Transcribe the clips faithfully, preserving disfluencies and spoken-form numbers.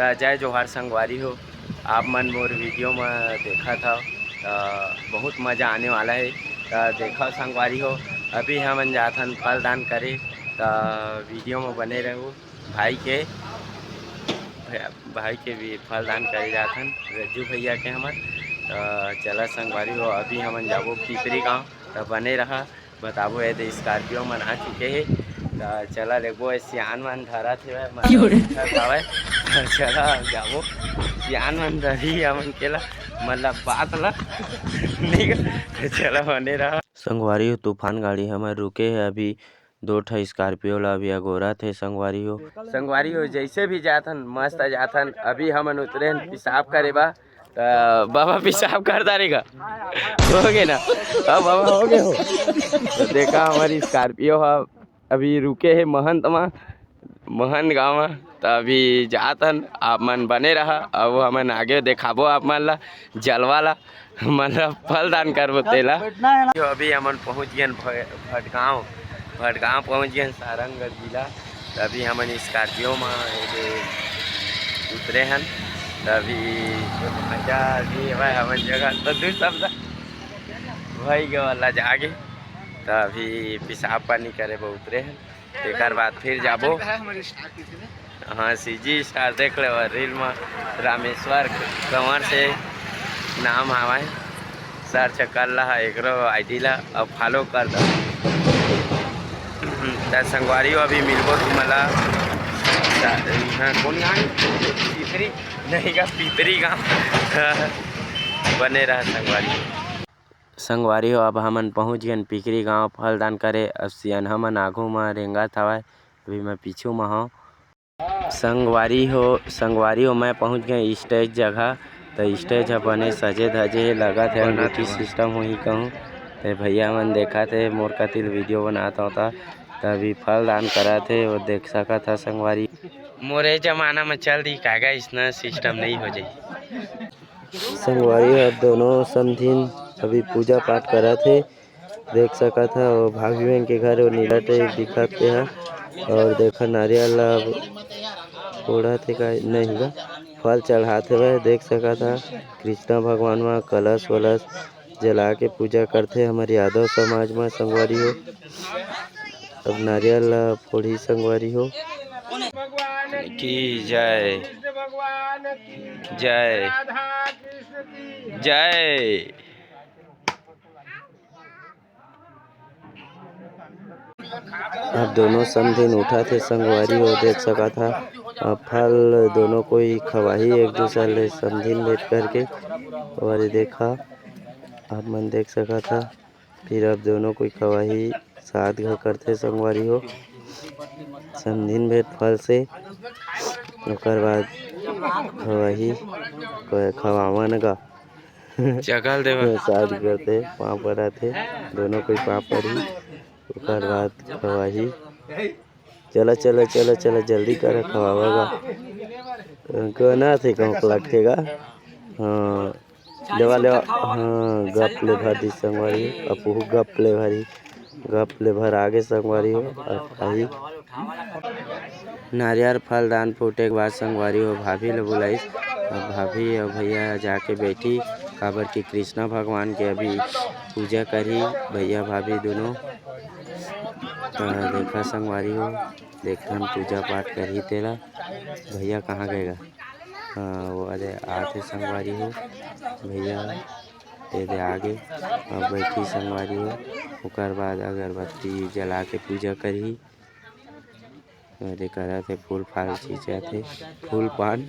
त जय जोहार संगवारी हो, आप मन मोर वीडियो म देखत हव, त बहुत मजा आने वाला हे। त देखव संगवारी हो, अभी हमन जाथन फल दान करे, त वीडियो म बने रहू। भाई के, भाई के भी फल दान करे जाथन रज्जू भैया के हमन। त चला संगवारी हो, अभी हमन जाबो पिपरी गांव, त बने रहा। बताबो, ये दे स्कॉर्पियो मन आ चुके हे। त चला देखबो, ये सियान मन धरत हेवय, मतलब उठत हवय। त चला जाबो, सियान मन धरी हमन के ला, मतलब बात ला। नहीं गा? त चला बने रहा। संगवारी हो, तूफान गाड़ी हमर रुके हे अभी दो ठा स्कॉर्पियो ला अभी अगोरत हे संगवारी हो। संगवारी हो, जैसे भी जाथन, मस्त जाथन। अभी हमन उतरे हन पेशाब करे बा, त बाबा पेशाब कर डारेगा। हो गे ना? अब बाबा हो गे हो। त देखा, हमर स्कॉर्पियो ह अभी रुके हे महंत मा, महंत गांव मा। त अभी जाथन, आप मन बने रहा, अब हमन आगे देखाबो आप मन ला जलवा ला। मतलब फल दान करबो तेला। जो अभी हमन पहुंच गेन भ-, भटगांव, भटगांव पहुंच गेन सारंगढ़ जिला। त अभी हमन स्कॉर्पियो म एदे उतरे हन। त अभी भांचा जी हवय हमन जगह, त दू शब्द भई गे वाला जागे। त अभी पेशाब पानी करे बर उतरे हन। तेकर बाद फिर जाबो। हाँ, सीजी स्टार देख ले रील में, रामेश्वर कंवर से नाम हवय। सर्च कर ला एकरो आईडी ला, अब फॉलो कर दो। त संगवारी हो, अभी मिलबो तुमला। हाँ, कौन गांव? पिपरी? नहीं गा, पिपरी गांव। बने रहा संगवारी। संगवारी हो, अब हमन पहुंच गेन पिपरी गांव फल दान करे। अब सियनहा मन आगू म रेंगत हवय, अभी मैं पीछू म हंव। संगवारी हो, संगवारी हो, मैं पहुंच गेन स्टेज जगह। त स्टेज ह बने सजे धजे हे, लगत हे ब्यूटी सिस्टम होही कहूं। ते भैया मन देखत हे मोर कतिल वीडियो बनात हंव, त तभी फल दान करत हे, वो देख सकत ह संगवारी। मोरे जमाना म चल दी कागा, इसना सिस्टम नहीं हो जाई। संगवारी हो, दोनों समधिन अभी पूजा पाठ करत हे, देख सकत ह। वो भाभी बहन के घर वो नीला टाइप दिखत हे, और देखा नारियल ला फोड़त हे का, नहीं गा, फल चढ़ात हवय। देख सकत ह कृष्णा भगवान म कलश वलश जला के पूजा करथे हमर यादव समाज म संगवारी हो। अब नारियल ला फोड़ही संगवारी हो। की जय। जय। जय। अब दोनों समधिन उठत हे संगवारी हो, देख सकत ह। अब फल दोनों कोई खवाही एक दूसर ले समधिन भेंट करके। और ये देखा, आप मन देख सकत ह, फिर अब दोनों कोई खवाही, सात घर करथे संगवारी हो। समधिन भेंट फल से, ओकर बाद खवाही, खवावन गा। चगल देवा। सात घर ते पाँव पड़त हे, दोनों कोई पाँव पड़ही, ओकर बाद खवाही। चला, चला, चला, चला, जल्दी करा, खवावा गा। गना थे कहूँ लगथे गा। हाँ, लेवा, लेवा। हाँ, गप ले भर दी संगवारी, अपहू गप ले भरी, गप ले भर आगे संगवारी हो, अब खाही। नारियल फल दान फूटे के बाद संगवारी हो भाभी ल बुलाइस। अब भाभी अउ भैया जाके बैठी, काबर कि कृष्णा भगवान के अभी पूजा करही भैया भाभी दोनों। त देखा संगवारी हो, देखथन पूजा पाठ करही तेला। भैया कहाँ गए गा? हाँ, वो अरे आथे संगवारी हो, भैया ये दे आगे। अब बैठी संगवारी हो, ओकर बाद अगरबत्ती जला के पूजा करही। अरे करत हे, फूल फाल छींचत हे, फूल पान।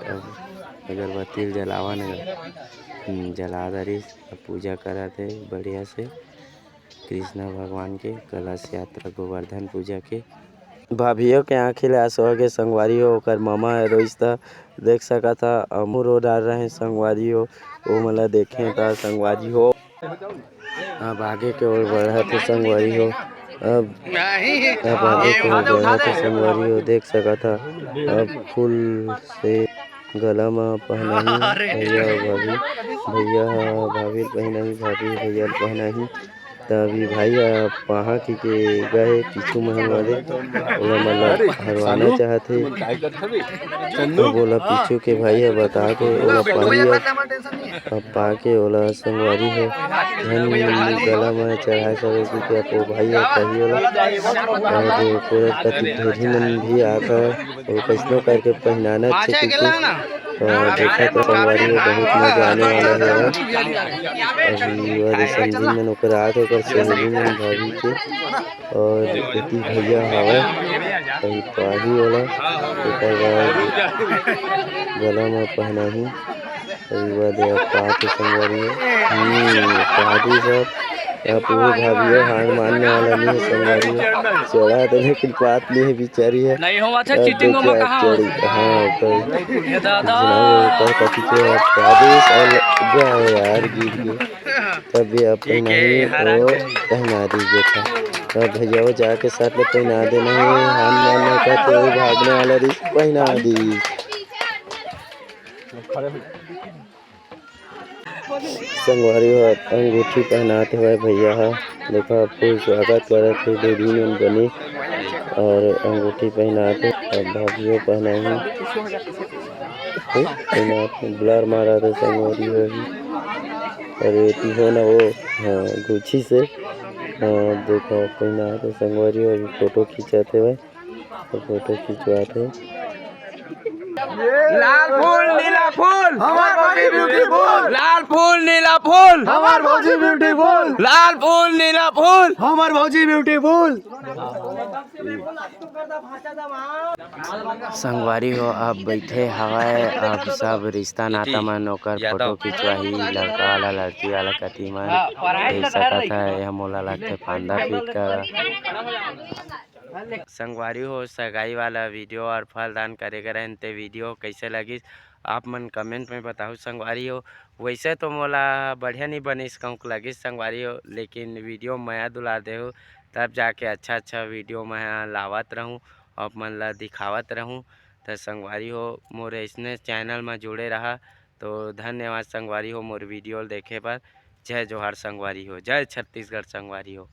अब अगरबत्ती ल जलावन गा। हम्म, जला दरिस, अब पूजा करत हे बढ़िया से। कृष्णा भगवान के कलश यात्रा, गोवर्धन पूजा के। भाभियो के आँखी ले आंसू आगे संगवारी हो, ओकर ममा ह रोइस त देख सकत ह, अमू रो डार रहे संगवारी हो, ओ मन ला देखे त संगवारी हो। अब आगे के ओर बढ़त हे संगवारी हो, अब, अब आगे के ओर बढ़त हे संगवारी हो, देख सकत ह। अब फूल से गला म पहनाही भैया अउ भाभी, भैया ह भाभी ल पहनाही, भाभी ह भैया ल पहनाही। त अभी भाई ह पाहा के, के गए पीछू महंगा दे, ओला मतलब हरवाना चाहत हे। अब ओला पीछू के भाई ह बता के ओला पाही। अब, अब पाके ओला संगवारी हे धन गला में चढ़ाए सके, क्योंकि अब वो भाई ह पाही ओला। और ओकर कति ढेरी मन भी आत हवय, वो कैसनो करके पहिनाना अच्छे, क्योंकि अ, देखत रहो संगवारी हो, बहुत मजा आने वाला है। अभी वो दे समझी मन ओकर आत, ओकर सहेली मन भाभी के, और एती भैया हवय, अभी पाही ओला, ओकर बाद गला में पहनाही। अभी वो दे अब पात संगवारी हो। हम्म, पाती सब। अब वो भाभी हो, हार मानने वाला नहीं है संगवारी हो। चढ़ा तो लेकिन पात नहीं है बेचारी है। नहीं हो, अच्छा, अब चीटिंग में देखिए, कहाँ हो? चढ़ी, हाँ, तो ये दादा। सुनाओ, ऊपर का पीछे अब आदेश और गया है यार, गिर गए। तब भी अब ठीक है, नहीं हरा वो के। पहना दी देखा। अब भैया वो जाके साथ में पहना देना है, हार मानने का तो वो भागने वाला रिस्क पहना दी। संगवारी हो, अंगूठी पहनात हवय भैया ह। देखो, फुल स्वागत करत हे दीदी मन बने, और अंगूठी पहनात हे, अब भाभियो पहनाही। हे, पहनात हे, ब्लर मारत हे संगवारी हो भी। अरे, एती हो ना वो, हाँ, गुच्छी से, हाँ, देखो, पहनात हे संगवारी हो, अभी फोटो खींचत हवय। तो फोटो खिंचवात हे। लाल फूल, नीला फूल, हमार भौजी ब्यूटीफुल। लाल फूल, नीला फूल, हमार भौजी ब्यूटीफुल। लाल फूल, नीला फूल, हमार भौजी ब्यूटीफुल। संगवारी हो, अब बैठे हवय, अब सब रिश्ता नाता मन ओकर फोटो खिंचवाही, लड़का वाला, लड़की वाला कति मन देख सकत हे। यह मोला लगथे पांदा फीट का। संगवारी हो, सगाई वाला वीडियो और फलदान करे के रहन, ते वीडियो कैसे लगिस, आप मन कमेंट में बताहू संगवारी हो। वैसे तो मोला बढ़िया नहीं बनिस कहूँ लगिस संगवारी हो, लेकिन वीडियो मया दुलार देहू, तब जाके अच्छा अच्छा वीडियो मैं लावत रहूँ, आप मन ला दिखावत रहूँ। तो संगवारी हो, मोर इसने चैनल में जुड़े रहा। तो धन्यवाद संगवारी हो, मोर वीडियो ल देखे बर। जय जोहार संगवारी हो, जय छत्तीसगढ़ संगवारी हो।